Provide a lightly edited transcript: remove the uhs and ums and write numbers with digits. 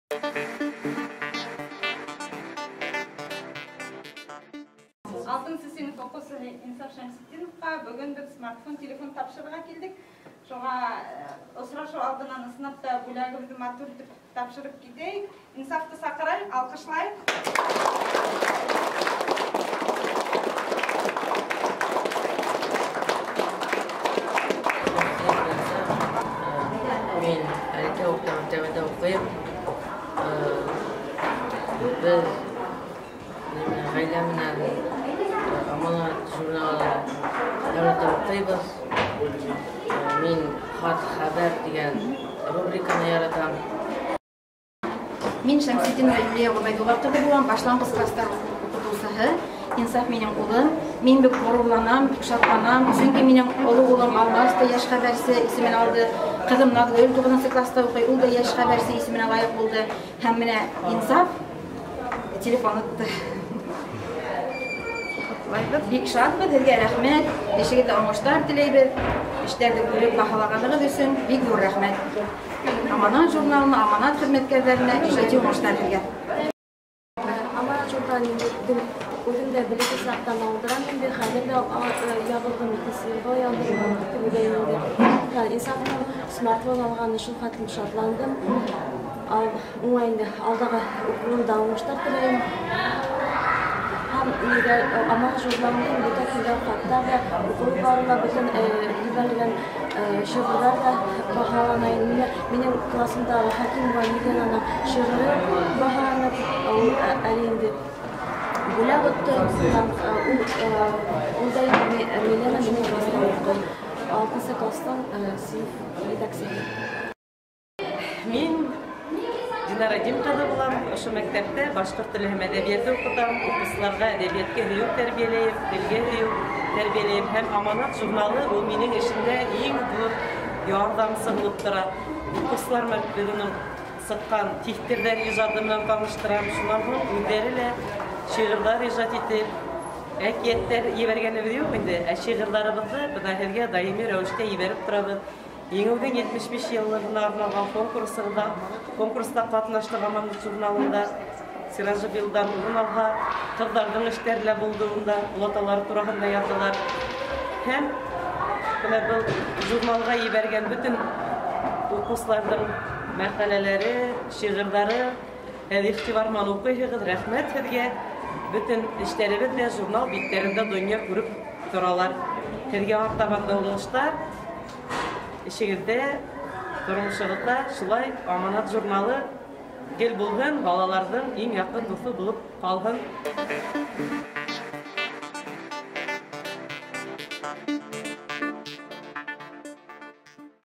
Алтынсы сыйныф уҡыусыһы Инсаф Шәмсетдиновҡа бөгөн беҙ смартфон телефон тапшырырға килдек. Шуға осрашыу алдынан ысынлап та бүләгебеҙҙе матур итеп тапшырып китәйек. Инсафты саҡырайыҡ, алҡышлайыҡ. Мин Әлкә урта мәктәбендә уҡыйым. Беҙ ғаилә менән Аманат журналы яратып уҡыйбыҙ. Мин «Хат хәбәр» тигән рубриканы яратам. Мин Шәмсетдинова Юлия Ғөбәйҙулла ҡыҙы булам, башланғыс кластар уҡытыусыһы. Инсаф минең улым. Мин бик ғорурланам, бик шатланам, сөнки минең оло улым Алмаз да йәш хәбәрсе исемен алды. Ҡыҙым Наҙгөл 9-нсы класта уҡый, ул да йәш хәбәрсе исеменә лайыҡ булды. Һәм менә Инсаф телефон отто. Бик шатбыҙ, һеҙгә рәхмәт, эшегеҙҙә уңыштар теләйбеҙ. Эштәрҙе күреп баһалағанығыҙ өсөн бик ҙур рәхмәт. Аманат журналына, Аманат хеҙмәткәрҙәренә ижади уңыштар һеҙгә. Аманат журналын үҙем дә бәләкәй саҡтан алдырам инде, хәҙер ҙә яҙылдым, икенсе йылға яҙылдым, тип уйлайым инде. Инсафның смартфон алғаны шул хәтлем шатландым. Уңа инде алдағы уҡыуында уңыштар теләйем. Һәм Аманат журналының бөтә килгән хаттар ҙа, уҡыуҙары ла, бөтөн ебәрелгән шиғырҙар ҙа баһалана. Минең класымдағы Хәкимова Миленаның шиғыры баһаланып, ул әле инде бүләк отто. Һәм ул да инде Милена минең класта уҡый, 6-нсы кластан сыйныф етәксеһе. Мин Динара Дим ҡыҙы булам, ошо мәктәптә башҡорт теле һәм әҙәбиәте уҡытам, уҡыусыларға әҙәбиәткә һөйөү тәрбиәләйем, телгә һөйөү тәрбиәләйем. Һәм Аманат журналы ул минең эшемдә иң ҙур ярҙамсы булып тора. Уҡыусылар беҙ уның сыҡҡан тиҫтерҙәр ижады менән таныштырам, шунан һуң үҙҙәре лә шиғырҙар ижад итеп, әкиәттәр ебәргәнебеҙ юҡ инде, ә шиғырҙарыбыҙҙы бына һеҙгә даими рәүештә ебәреп торабыҙ. Еңеүҙең 75 йыллығына арналған конкурста ҡатнаштыҡ Аманат журналында. Тиражы йылдан урын алһа, ҡыҙҙарҙың эштәре лә булды унда, олаталары тураһында яҙҙылар. Һәм бына был журналға ебәргән бөтөн уҡыусыларҙың мәҡәләләре, шиғырҙары, һеҙ иғтибар менән уҡыйһығыҙ, рәхмәт һеҙгә. Бөтөн эштәребеҙ ҙә журнал биттәрендә донъя күреп торалар. Һеҙгә артабан да уңыштар. Эшегеҙҙә, тормошоғоҙҙа шулай Аманат журналы гел булһын, балаларҙың иң яҡын дуҫы булып ҡалһын.